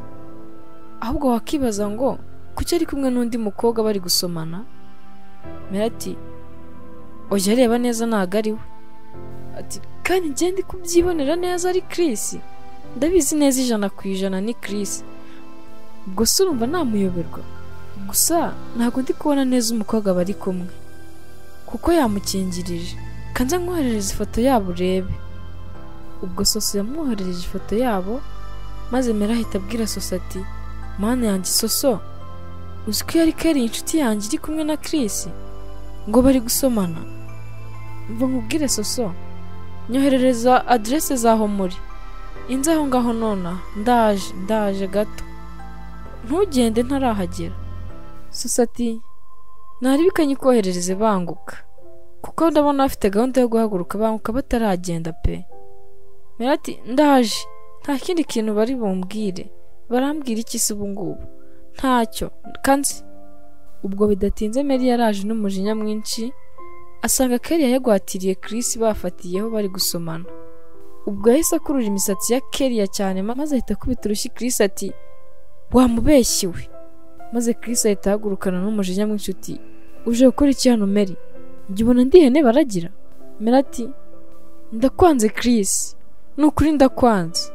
ahubwo wakibaza ngo kuki ari kumwe n'undi mukobwa bari gusomana? Mary ati oya reba neza ntago ari we. Ati Kandi njye ndi kubyibonera neza ari Chris, ndabizi neza 100% ni Chris. Ubwo se urumva namuyoberwa? Gusa ntabwo ndi kubona neza umukobwa bari kumwe kuko yamukingirije. Kanze nkoherereza ifoto yabo urebe. Ubwo Soso yamwoherereje ifoto yabo, maze Mera ahita abwira Soso ati mana yanjye Soso, uzi ko yari Kelly inshuti yanjye iri kumwe na Chris ngo bari gusomana? Mva nkubwire Soso, nyoherereza adresse zaho muri inze aho ngaho nona, ndaje gato, ntugende ntarahagera. Soso ati naribikanye koherereze banguka, kuko ndabona bafite gahunda yo guhaguruka banguka bataragenda pe. Mera ati ndaje, nta kindi kintu bari bumbwire, barambwira iki se ubu ngubu? Ntacyo kanzi. Ubwo bidatinze Mary yaraje n'umujinya mwinshi, asanga Kelly yagwatiriye Chris bafatiyeho bari gusomana. Ubwo yahise akurura imisatsi ya Kelly cyane, maze ahita akubita urushyi Chris ati wamubeshyiwe. Maze Chris ahita ahagurukana n'umujinya mwinshi ati uje gukora iki hano Mary? Njye ubona ndi ihene baragira? Mary ati ndakwanze Chris, ni ukuri ndakwanze.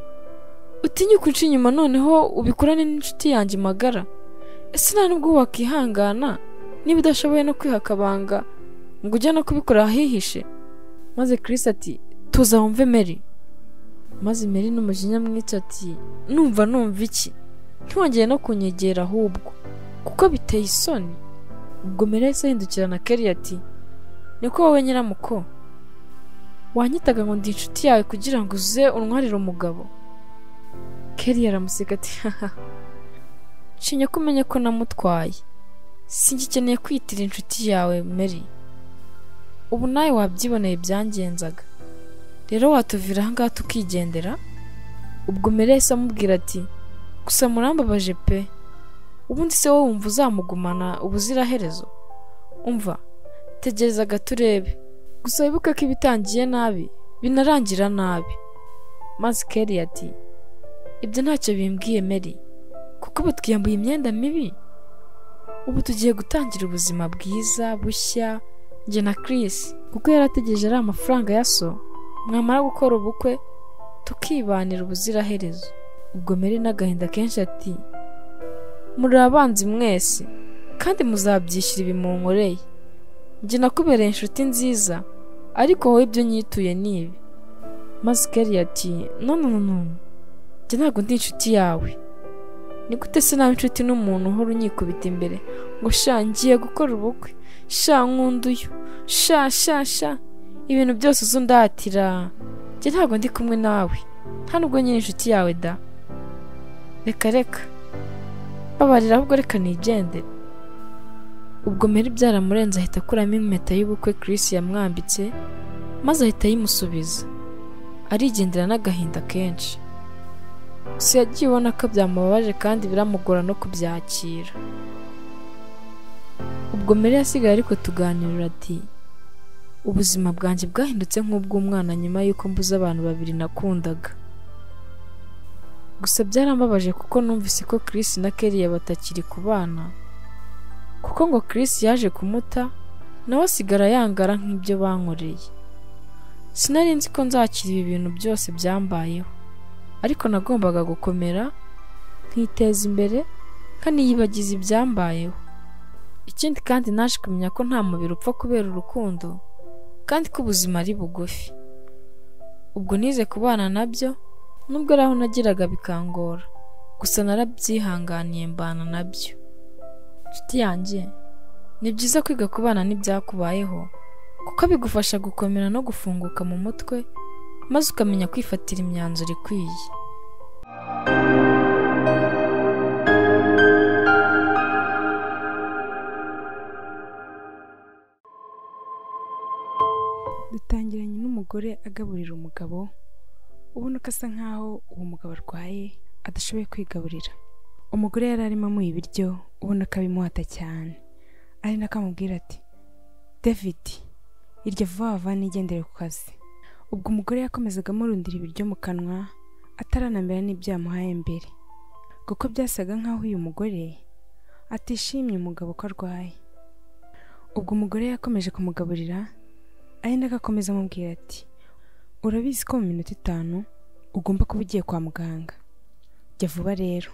Utinyuka unca inyuma noneho ubikorane n'inshuti yanjye magara. Ese nta nubwo wakihangana niba udashoboye no kwiha akabanga ngo ujye no kubikora ahihishe? Maze Chris ati tuza wumve Mary. Maze Mary n'umujinya mwinshi ati numva iki? Ntiwongeye no kunyegera ahubwo kuko biteye isoni. Ubwo Mary yahise ahindukirana Kelly ati niko wowe nyiramuko wanyitaga ngo ndi inshuti yawe kugira ngo uze untwarire umugabo? Kelly aramuseka ati haha, nshinye ko umenye ko namutwaye, singikeneye kwitira inshuti yawe Mary, ubu nawe wabyiboneye byangenzaga, rero watuvira aha ngaha tukigendera. Ubwo Mary yahise amubwira ati gusa murambabaje pe, ubundi se wowe wumva uzamugumana ubuziraherezo? Umva tegereza gato urebe, gusa wibuke ko ibitangiye nabi binarangira nabi. Maze Kelly ati ibyo ntacyo bimbwiye Mary, kuko ubu twiyambuye imyenda mibi, ubu tugiye gutangira ubuzima bwiza bushya njye na Chris, kuko yarategereje ari amafaranga ya so, mwamara gukora ubukwe tukibanira ubuziraherezo. Ubwo Mary n'agahinda kenshi ati muri abanzi mwese kandi muzabyishyura ibi munkoreye, njye nakubereye inshuti nziza ariko wowe ibyo nyituye ni ibi. Maze Kelly ati no no no, njye ntabwo ndi inshuti yawe, ni gute se nawe inshuti n'umuntu uhora unyikubita imbere ngo sha ngiye gukora ubukwe, sha nkunda uyu, sha sha sha, ibintu byose uzundatira, njye ntabwo ndi kumwe nawe, nta nubwo nyine inshuti yawe da, reka reka babarira ahubwo reka nigendere. Ubwo Mary byaramurenze ahita akuramo impeta y'ubukwe Chris yamwambitse, maze ahita ayimusubiza, arigendera n'agahinda kenshi. Gusa yagiye ubona ko byamubabaje kandi biramugora no kubyakira. Ubwo Mary yasigaye ariko tuganirira ati ubuzima bwanjye bwahindutse nk'ubw'umwana nyuma y'uko mbuze abantu babiri nakundaga. Gusa byarambabaje kuko numvise ko Chris na Kelly batakiri kubana, kuko ngo Chris yaje kumuta nawe asigara yangara nk'ibyo bankoreye. Sinari nzi ko nzakira ibi bintu byose byambayeho, ariko nagombaga gukomera nkiteza imbere nkaniyibagiza ibyambayeho. Ikindi kandi naje kumenya ko nta mubiri upfa kubera urukundo, kandi ko ubuzima ari bugufi. Ubwo nize kubana nabyo, nubwo ari aho nageraga bikangora, gusa narabyihanganiye mbana nabyo. Inshuti yanjye, ni byiza kwiga kubana n'ibyakubayeho, kuko bigufasha gukomera no gufunguka mu mutwe, maze ukamenya kwifatira imyanzuro ikwiye. Dutangiranye n'umugore agaburira umugabo, ubona ko asa nkaho uwo mugabo arwaye adashoboye kwigaburira. Umugore yari arimo amuha ibiryo, ubona ko abimuhata cyane, ari nako amubwira ati David, irya vuba vuba nigendere ku kazi. Ubwo umugore yakomezaga amurundira ibiryo mu kanwa ataranamera n'ibyo yamuhaye mbere, kuko byasaga nkaho uyu mugore atishimye umugabo ko arwaye. Ubwo umugore yakomeje kumugaburira, ari nako akomeza amubwira ati Urabizi ko mu minota 5 ugomba kuba ugiye kwa muganga, jya vuba rero.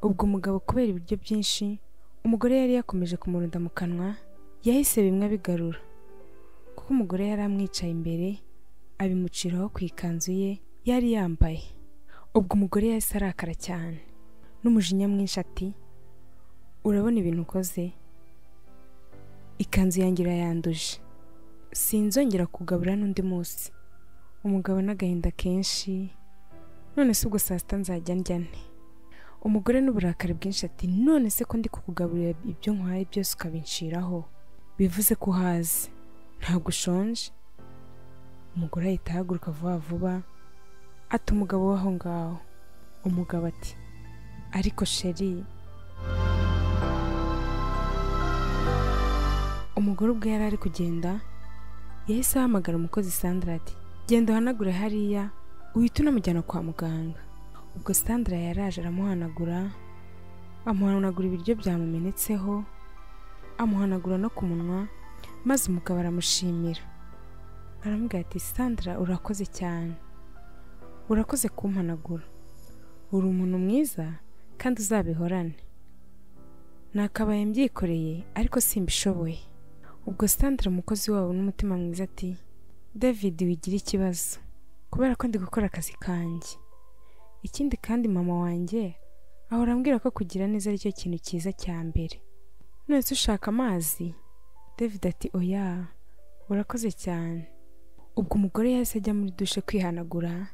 Ubwo umugabo kubera ibiryo byinshi umugore yari yakomeje kumurunda mu kanwa, yahise bimwe abigarura, kuko umugore yari amwicaye imbere abimuciraho ku ikanzu ye yari yambaye. Ubwo umugore yahise arakara cyane n'umujinya mwinshi ati urabona ibintu ukoze, ikanzu yanjye irayanduje, sinzongera kugabura n'undi munsi. Umugabo n'agahinda kenshi, none se ubwo saa sita nzajya ndya nte? Umugore n'uburakari bwinshi ati none se ko ndi kukugaburira ibyo nkwaye byose ukabinshiraho, bivuze ko uhaze, ntabwo ushonje? Umugore ahita ahaguruka vuba vuba ati umugabo w'aho ngaho. Umugabo ati ariko sheri. Umugore ubwo yari ari kugenda yahise ahamagara umukozi Sandra ati genda uhanagure hariya uhite unamujyana kwa muganga. Ubwo Sandra yaraje aramuhanagura, amuhanagura ibiryo byamumenetseho, amuhanagura no ku munwa, maze umugabo aramushimira aramubwira ati Sandra urakoze cyane, urakoze kumpanagura, uri umuntu mwiza kandi uzabihorane, nakabaye mbyikoreye ariko simbishoboye. Ubwo Sandra umukozi wabo n'umutima mwiza ati David wigira ikibazo kubera ko ndi gukora akazi kanjye, ikindi kandi mama wanjye ahora ambwira ko kugira neza aricyo kintu cyiza cya mbere, none se ushaka amazi? David ati oya urakoze cyane. Ubwo umugore yahise ajya muri dushe kwihanagura,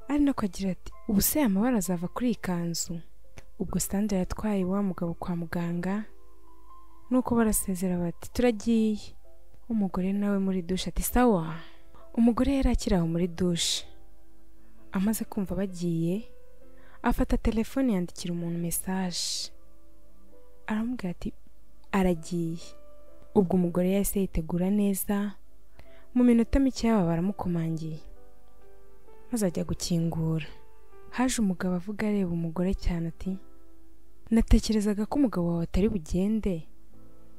ari nako agira ati ubu se amabara azava kuri iyi kanzu? Ubwo Sandra yatwaye wa mugabo kwa muganga, nuko barasezera bati turagiye. Umugore nawe muri dushe ati sawa. Umugore yari akiri aho muri dushe, amaze kumva bagiye afata telefone yandikira umuntu message aramubwira ati aragiye. Ubwo umugore yahise yitegura neza, mu minota mike yaba baramukomangiye maze ajya gukingura. Haje umugabo avuga areba umugore cyane ati natekerezaga ko umugabo wawe atari bugende.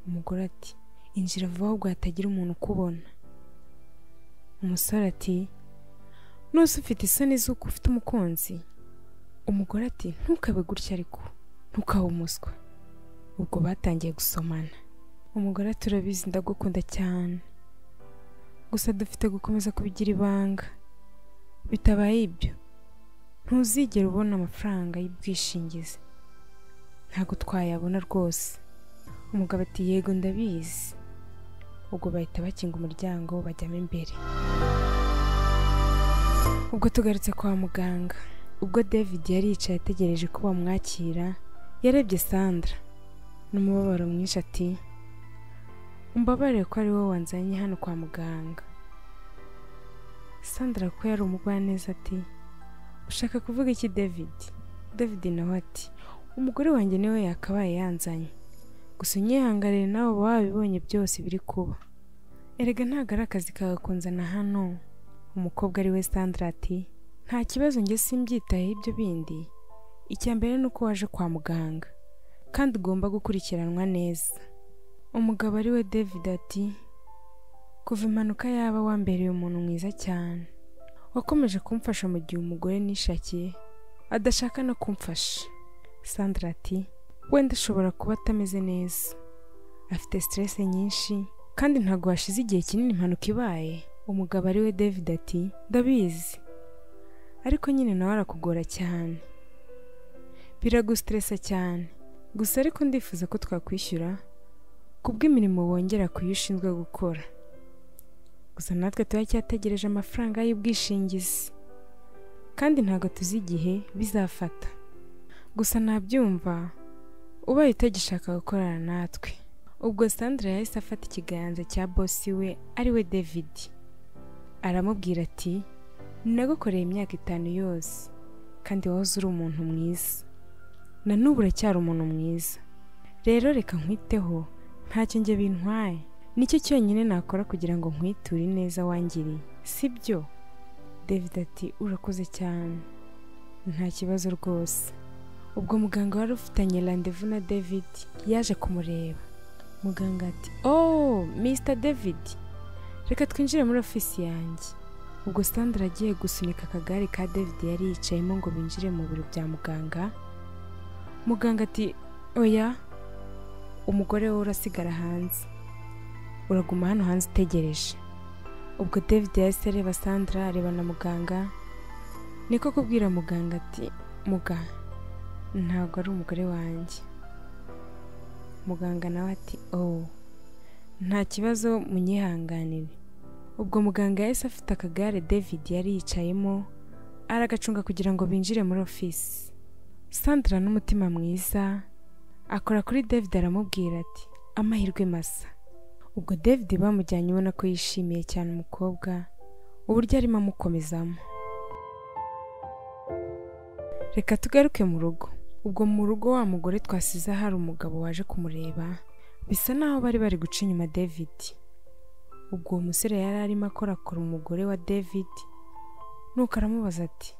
Umugore ati injira vuba ahubwo hatagira umuntu ukubona. Umusore ati nose ufite isoni z'uko ufite umukunzi? Umugore ati ntukabe gutya ariko ntukabe umuswa. Ubwo batangiye gusomana. Umugore ati urabizi ndagukunda cyane, gusa dufite gukomeza kubigira ibanga, bitabaye ibyo ntuzigera ubona amafaranga y'ubwishingizi, ntabwo twayabona rwose. Umugabo ati yego ndabizi. Ubwo bahita bakinga umuryango bajyamo imbere. Ubwo tugarutse kwa muganga, ubwo David yari yicaye ategereje ko bamwakira, yarebye Sandra n'umubabaro mwinshi ati umbabarire ko ari wowe wanzanye hano kwa muganga. Sandra ko yari umugwaneza ati ushaka kuvuga iki David? David nawe ati umugore wanjye niwe yakabaye yanzanye, gusa unyihangarire nawe wabibonye byose biri kuba, erega ntabwo ari akazi kawe kunzana hano. Umukobwa ari we Sandra ati nta kibazo njye simbyitayeho ibyo bindi, icya mbere ni uko waje kwa muganga kandi ugomba gukurikiranwa neza. Umugabo ari we David ati kuva impanuka yaba wambereye umuntu mwiza cyane, wakomeje kumfasha mu gihe umugore nishakiye adashaka no kumfasha. Sandra ati wenda ashobora kuba atameze neza, afite stress nyinshi kandi ntabwo hashize igihe kinini impanuka ibaye. Umugabo ari we David ati ndabizi, ariko nyine nawe arakugora cyane, biragustressa cyane, gusa ariko ndifuza ko twakwishyura kubw'imirimo wongera kuyo ushinzwe gukora, gusa natwe turacyategereje amafaranga y'ubwishingizi kandi ntabwo tuzi igihe bizafata, gusa nabyumva ubaye utagishaka gukorana natwe. Ubwo Sandra yahise afata ikiganza cya bosi we ari we David aramubwira ati nagukoreye imyaka 5 yose kandi wahoze uri umuntu mwiza, na n'ubu uracyari umuntu mwiza, rero reka nkwiteho ntacyo njye bintwaye, nicyo cyonyine nakora kugira ngo nkwiture neza wangiriye, sibyo? David ati urakoze cyane, nta kibazo rwose. Ubwo muganga wari ufitanye rendezvous na David yaje kumureba. Muganga ati oh Mr David, reka twinjire muri ofisi yanjye. Ubwo Sandra agiye gusunika akagare ka David yari yicayemo ngo binjire mu biro bya muganga. Muganga ati oya, umugore we urasigara hanze, uraguma hano hanze utegereje. Ubwo David yahise areba Sandra areba na muganga, niko kubwira muganga ati muga, ntabwo ari umugore wanjye. Muganga nawe ati oh, nta kibazo munyihanganire. Ubwo muganga yahise afite akagare David yari yicayemo aragacunga kugira ngo binjire muri office. Sandra n'umutima mwiza akora kuri David aramubwira ati amahirwe masa. Ubwo David bamujyanye ubona ko yishimiye cyane umukobwa uburyo arimo amukomezamo. Reka tugaruke mu rugo. Ubwo mu rugo wa mugore twasize hari umugabo waje kumureba, bisa naho bari bari guca inyuma David. Ubwo uwo musore yari arimo akorakora umugore wa David, nuko aramubaza ati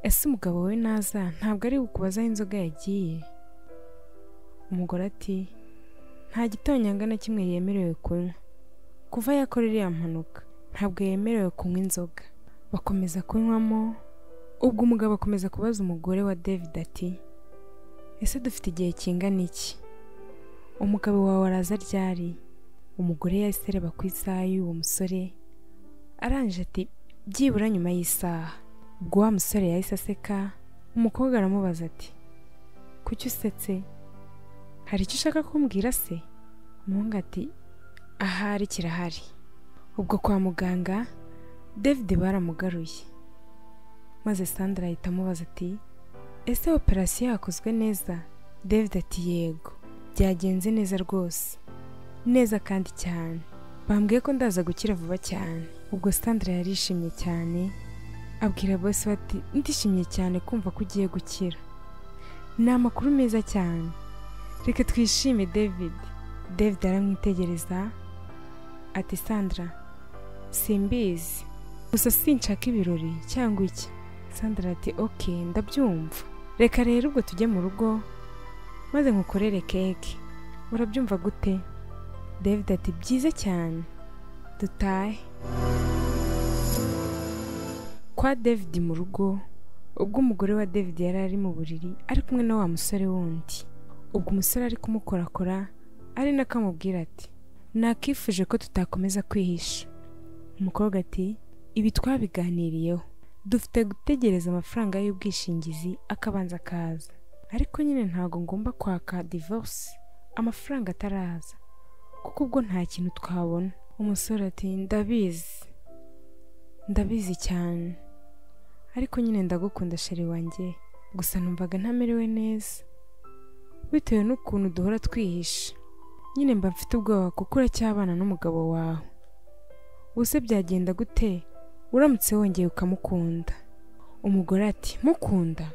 ese umugabo we naza ntabwo ari bukubaza aho inzoga yagiye? Umugore ati nta gitonyanga na kimwe yemerewe kunywa, kuva yakora iriya mpanuka ntabwo yemerewe kunywa inzoga. Bakomeza kunywamo. Ubwo umugabo akomeza kubaza umugore wa David ati ese dufite igihe kingana iki? Umugabo wawe araza ryari? Umugore yahise areba ku isaha y'uwo musore, arangije ati byibura nyuma y'isaha. Ubwo wa musore yahise aseka, umukobwa aramubaza ati kuki usetse? Hari icyo ushaka kumbwira se? Umuhungu ati ahari kirahari. Ubwo kwa muganga David baramugaruye, maze Sandra ahita amubaza ati ese operasiyo yakozwe neza? David ati yego, byagenze neza rwose, neza kandi cyane, bambwiye ko ndaza gukira vuba cyane. Ubwo Sandra yarishimye cyane, abwira boss ati ndishimye cyane kumva ko ugiye gukira, ni amakuru meza cyane, reka twishime David. David aramwitegereza ati Sandra simbizi, gusa sinshaka ibirori cyangwa iki. Sandra ati ok, ndabyumva, reka rero ubwo tujye mu rugo maze nkukorere keke, urabyumva gute? David ati byiza cyane, dutahe. Kwa David mu rugo, ubwo umugore wa David yari ari mu buriri ari kumwe na wa musore wundi. Ubwo umusore ari kumukorakora ari nako amubwira ati nakifuje ko tutakomeza kwihisha. Umukobwa ati ibi twabiganiriyeho, dufite gutegereza amafaranga y'ubwishingizi akabanza akaza, ariko nyine ntago ngomba kwaka divorce amafaranga ataraza, kuko ubwo nta kintu twabona. Umusore ati ndabizi, ndabizi cyane, ariko nyine ndagukunda sheri wanjye, gusa numvaga ntamerewe neza bitewe n'ukuntu duhora twihisha, nyine mba mfite ubwoba kuko uracyabana n'umugabo wawe, ubuse byagenda gute uramutse wongeye ukamukunda? Umugore ati mukunda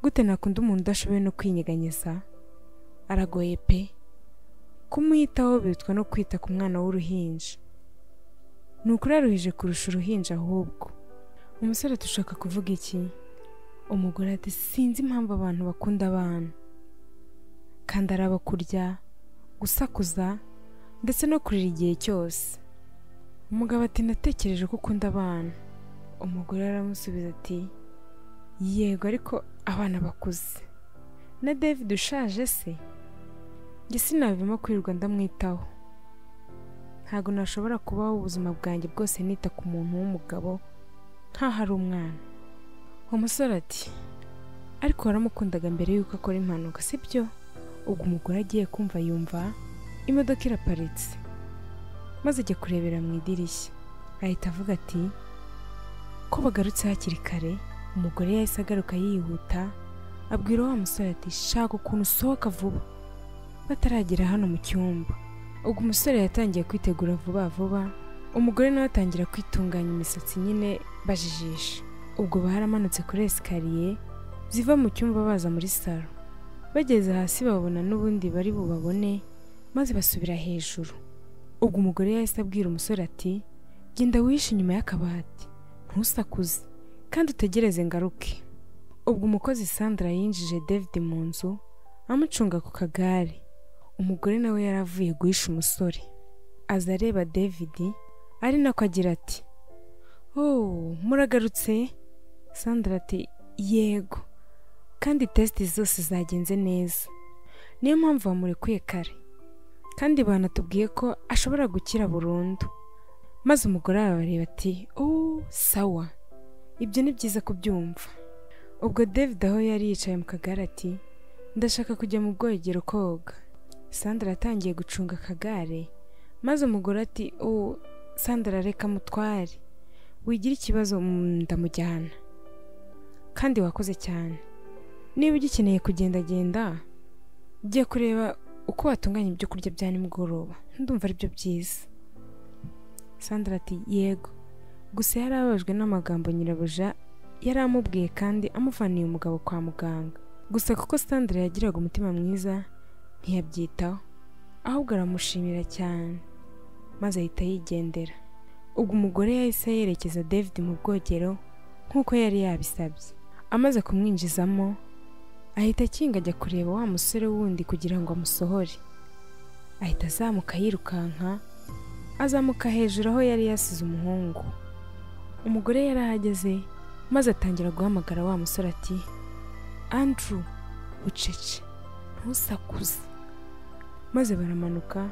gute? Nakunda umuntu udashoboye no kwinyeganyeza, aragoye pe, kumwitaho bitwa no kwita ku mwana w'uruhinja, ni ukuri aruhije kurusha uruhinja ahubwo. Umusore ati ushaka kuvuga iki? Umugore ati sinzi impamvu abantu bakunda abana, kandi araba kurya, gusakuza ndetse no kurira igihe cyose. Umugabo ati natekereje ko ukunda abana. Umugore aramusubiza ati yego, ariko abana bakuze, na David ushaje se njye sinabivamo kwirirwa ndamwitaho, ntabwo nashobora kubaho ubuzima bwanjye bwose nita ku muntu w'umugabo nkaho ari umwana. Umusore ati ariko waramukundaga mbere y'uko akora impanuka sibyo? Ubwo umugore agiye kumva yumva imodoka iraparitse, maze ajya kurebera mu idirishya, ahita avuga ati ko bagarutse hakiri kare. Umugore yahise agaruka yihuta, abwira wa musore ati shaka ukuntu usohoka vuba bataragera hano mu cyumba. Ubwo umusore yatangiye kwitegura vuba vuba, umugore nawe atangira kwitunganya imisatsi nyine bajijisha. Ubwo baramanutse kuri esikariye ziva mu cyumba baza muri salo, bageze hasi babona n'ubundi bari bubabone, maze basubira hejuru. Ubwo umugore yahise abwira umusore ati genda wihishe inyuma y'akabati, ntusakuze kandi utegereze ngaruke. Ubwo umukozi Sandra yinjije David mu nzu amucunga ku kagare. Umugore nawe yaravuye guhisha umusore, aza areba David ari nako agira ati Oh, muragarutse? Sandra ati yego, kandi test zose zagenze neza, niyo mpamvu bamurekuye kare, kandi banatubwiye ko ashobora gukira burundu. Maze umugore arabareba ati oh sawa, ibyo ni byiza kubyumva. Ubwo David aho yari yicaye mu kagare ati ndashaka kujya mu bwogero koga. Sandra atangiye gucunga akagare, maze umugore ati oh Sandra reka mutware, wigira ikibazo ndamujyana, kandi wakoze cyane, niba ugikeneye kugendagenda jya kureba uko watunganya ibyo kurya bya nimugoroba, ndumva ari byo byiza. Sandra ati yego, gusa yarababajwe n'amagambo nyirabuja yari amubwiye kandi amuvaniye umugabo kwa muganga. Gusa kuko Sandra yagiraga umutima mwiza ntiyabyitaho, ahubwo aramushimira cyane, maze ahita yigendera. Ubwo umugore yahise yerekeza David mu bwogero nk'uko yari yabisabye. Amaze kumwinjizamo ahita akinga ajya kureba wa musore wundi kugira ngo amusohore. Ahita azamuka yirukanka, azamuka hejuru aho yari yasize umuhungu. Umugore yarahageze maze atangira guhamagara wa musore ati Andrew, bucece, ntusakuze. Maze baramanuka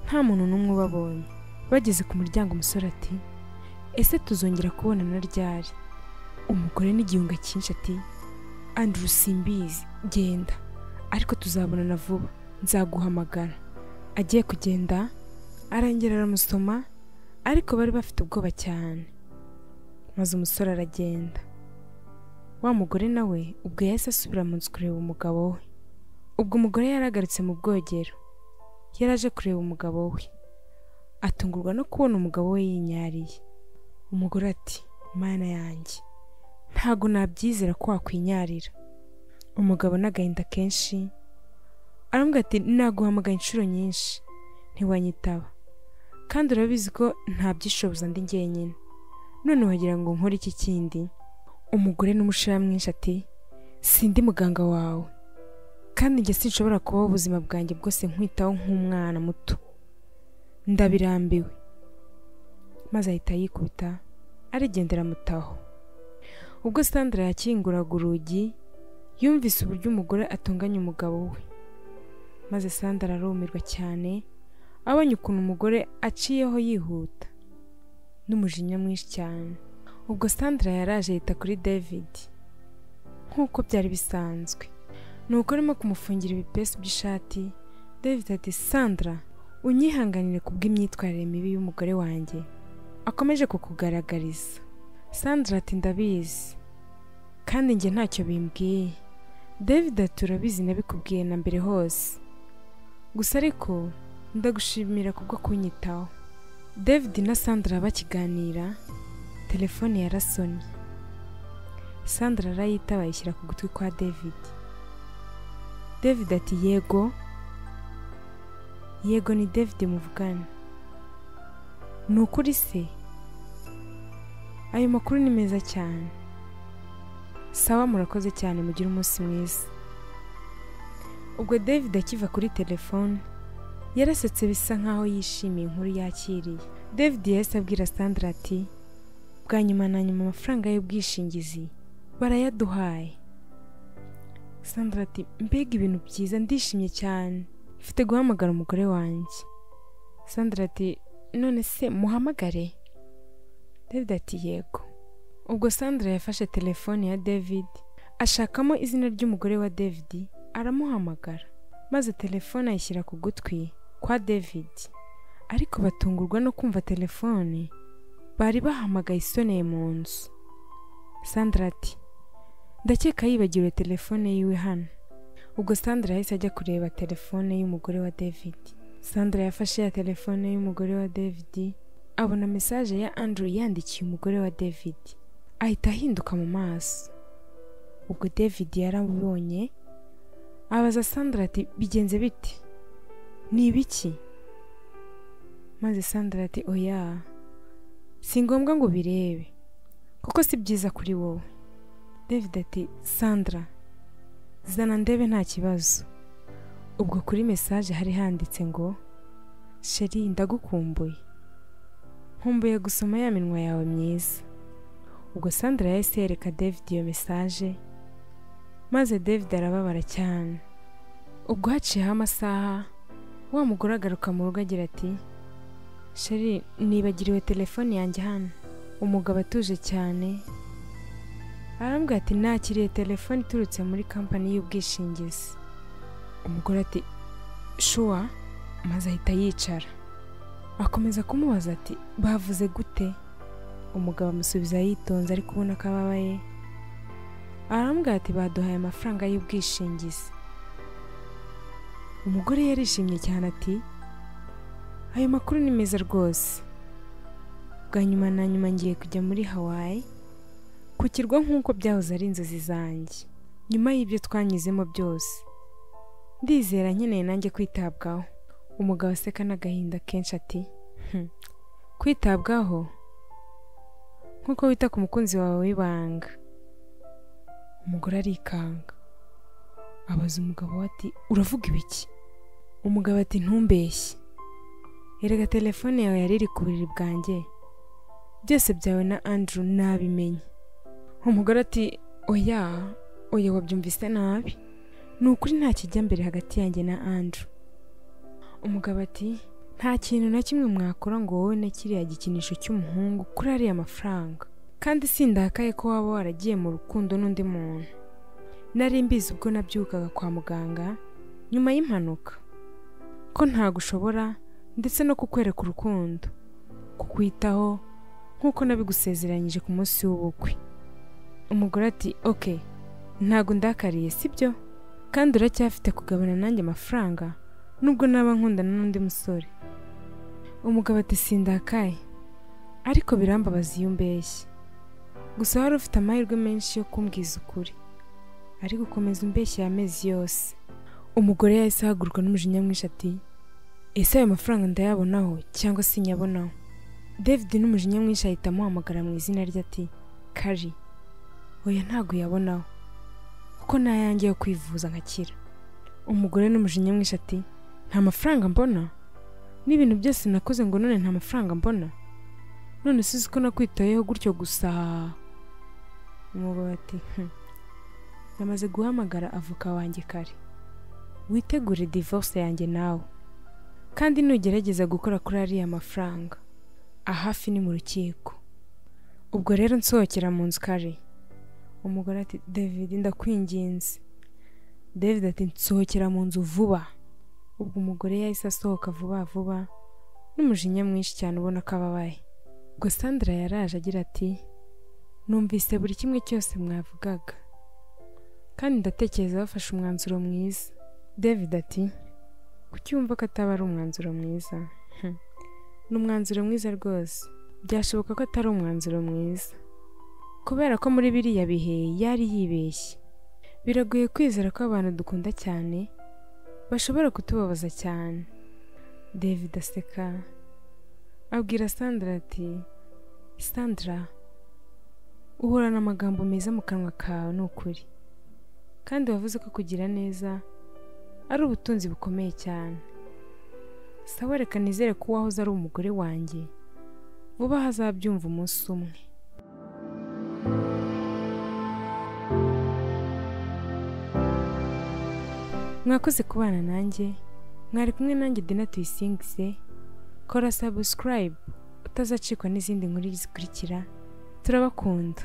nta muntu n'umwe ubabonye. Bageze ku muryango umusore ati ese tuzongera kubonana ryari? Umugore n'igihunga cyinshi ati Andrew simbizi, genda, ariko tuzabonana vuba, nzaguhamagara. Agiye kugenda arongera aramusoma, ariko bari bafite ubwoba cyane. Maze umusore aragenda. Wa mugore nawe ubwo yahise asubira mu nzu kureba umugabo we. Ubwo umugore yaragarutse mu bwogero, yaraje kureba umugabo we, atungurwa no kubona umugabo we yinyariye. Umugore ati mana yanjye, ntago nabyizera ko wakwinyarira. Umugabo n'agahinda kenshi aramubwira ati naguhamagaye inshuro nyinshi ntiwanyitaba, kandi urabizi ko ntabyishoboza ndi njyenyine, none wagira ngo nkore iki kindi? Umugore n'umushiha mwinshi ati sindi muganga wawe, kandi njye sinshobora kubaho ubuzima bwanjye bwose nkwitaho nk'umwana muto, ndabirambiwe. Maze ahita yikubita arigendera mutaho. Ubwo Sandra yakinguraga urugi yumvise uburyo umugore atunganya umugabo we, maze Sandra arumirwa cyane abonye ukuntu umugore aciyeho yihuta n'umujinya mwinshi cyane. Ubwo Sandra yaraje yita kuri David nk'uko byari bisanzwe, nuko arimo kumufungira ibipesu by'ishati. David ati Sandra, unyihanganire kubw'imyitwarire mibi y'umugore wanjye akomeje kukugaragariza. Sandra ati ndabizi, kandi njye ntacyo bimbwiye. David ati urabizi nabikubwiye na mbere hose, gusa ariko ndagushimira kubwo kunyitaho. David na Sandra bakiganira telefone yarasonye. Sandra arayitaba ayishyira ku gutwi kwa David. David ati yego, yego ni David muvugana. Ni ukuri se? Ayo makuru ni meza cyane. Sawa, murakoze cyane, mugire umunsi mwiza. Ubwo David akiva kuri telefone yarasetse bisa nkaho yishimiye inkuru yakiriye. David yahise abwira Sandra ati bwa nyuma na nyuma amafaranga y'ubwishingizi barayaduhaye. Sandra ati mbega ibintu byiza, ndishimye cyane, mfite guhamagara umugore wanjye. Sandra ati none se muhamagare? David ati yego. Ubwo Sandra yafashe telefone ya David ashakamo izina ry'umugore wa David aramuhamagara, maze telefone ayishyira ku gutwi kwa David. Ariko batungurwa no kumva telefone bari bahamagaye isoneye mu nzu. Sandra ati ndakeka yibagiwe telefone yiwe hano. Ubwo Sandra yahise ajya kureba telefone y'umugore wa David. Sandra yafashe ya telefone y'umugore wa David abona message ya Andrew yandikiye umugore wa David, ahita ahinduka mu maso. Ubwo David yaramubonye abaza Sandra ati bigenze bite? Ni ibiki? Maze Sandra ati oya, si ngombwa ngo birebe kuko si byiza kuri wowe. David ati Sandra, zana ndebe nta kibazo. Ubwo kuri message hari handitse ngo Sheri ndagukumbuye, nkumbuye gusoma ya minwa yawe myiza. Ubwo Sandra yahise yereka David iyo message, maze David arababara cyane. Ubwo haciyeho amasaha, wa mugore agaruka mu rugo agira ati sheri, nibagiriwe telefone yanjye hano. Umugabo atuje cyane arambwira ati nakiriye telefone iturutse muri kampani y'ubwishingizi. Umugore ati shuwa, maze ahita yicara. Akomeza kumubaza ati bavuze gute? Umugabo amusubiza yitonze ariko ubona ko ababaye, arambwira ati baduhaye amafaranga y'ubwishingizi. Umugore yarishimye cyane ati ayo makuru ni meza rwose. Bwa nyuma na nyuma ngiye kujya muri Hawaii ku kirwa nk'uko byahoze ari inzozi zanjye. Nyuma y'ibyo twanyuzemo byose, ndizera nkeneye nanjye kwitabwaho. Umugabo aseka n'agahinda kenshi ati kwitabwaho nk'uko wita ku mukunzi wawe w'ibanga. Umugore arikanga, abaza umugabo ati uravuga ibiki? Umugabo ati ntumbeshye, erega telefone yawe yari iri ku buriri bwanjye, byose byawe na Andrew nabimenye. Umugore ati oya oya, wabyumvise nabi, ni ukuri nta kijya mbere hagati yanjye na Andrew. Umugabo ati nta kintu na kimwe mwakora ngo wowe na kiriya gikinisho cy'umuhungu kuri ariya mafaranga, kandi sindakaye ko waba waragiye mu rukundo n'undi muntu. Nari mbizi ubwo nabyukaga kwa muganga nyuma y'impanuka ko ntagushobora ndetse no kukwereka urukundo, kukwitaho nk'uko nabigusezeranyije ku munsi w'ubukwe. Umugore ati ok, ntago ndakariye sibyo, kandi uracyafite kugabana nanjye amafaranga nubwo naba nkundana n'undi musore. Umugabo ati sindakaye, ariko birambabaza iyo umbeshye. Gusa wari ufite amahirwe menshi yo kumbwiza ukuri, ariko ukomeza umbeshye amezi yose. Umugore yahise ahaguruka n'umujinya mwinshi ati ese ayo mafaranga ndayabonaho cyangwa sinyabonaho? David n'umujinya mwinshi ahita amuhamagara mu izina rye ati Kari, oya ntago uyabonaho kuko nayanjye yo kwivuza nkakira. Umugore n'umujinya mwinshi ati nta mafaranga mbona, n'ibintu byose nakoze ngo none nta mafaranga mbona, none sizi ko nakwitayeho gutyo gusa. Umugabo ati namaze guhamagara avoka wanjye kare, witegure divorce yanjye nawe, kandi nugerageza gukora kuri ariya mafaranga ahafi ni mu rukiko. Ubwo rero nsohokera mu nzu kare. Umugore ati David ndakwinginze. David ati nsohokera mu nzu vuba. Ubwo umugore yahise asohoka vuba vuba n'umujinya mwinshi cyane ubona ko ababaye. Ubwo Sandra yaraje agira ati numvise buri kimwe cyose mwavugaga, kandi ndatekereza bafashe umwanzuro mwiza. David ati kuki wumva ko ataba ari umwanzuro mwiza? Ni umwanzuro mwiza rwose. Byashoboka ko atari umwanzuro mwiza kubera ko muri biriya bihe yari yibeshye. Biragoye kwizera ko abantu dukunda cyane bashobora kutubabaza cyane. David aseka abwira Sandra ati Sandra, uhorana amagambo meza mu kanwa kawe ni ukuri, kandi wavuze ko kugira neza ari ubutunzi bukomeye cyane. Sawa, reka nizere ko uwahoze ari umugore wanjye vuba hazabyumva umunsi umwe. Mwakoze kubana nanjye, mwari kumwe nanjye Dina Tuyisingize. Kora subscribe utazacikwa n'izindi nkuru zikurikira. Turabakunda.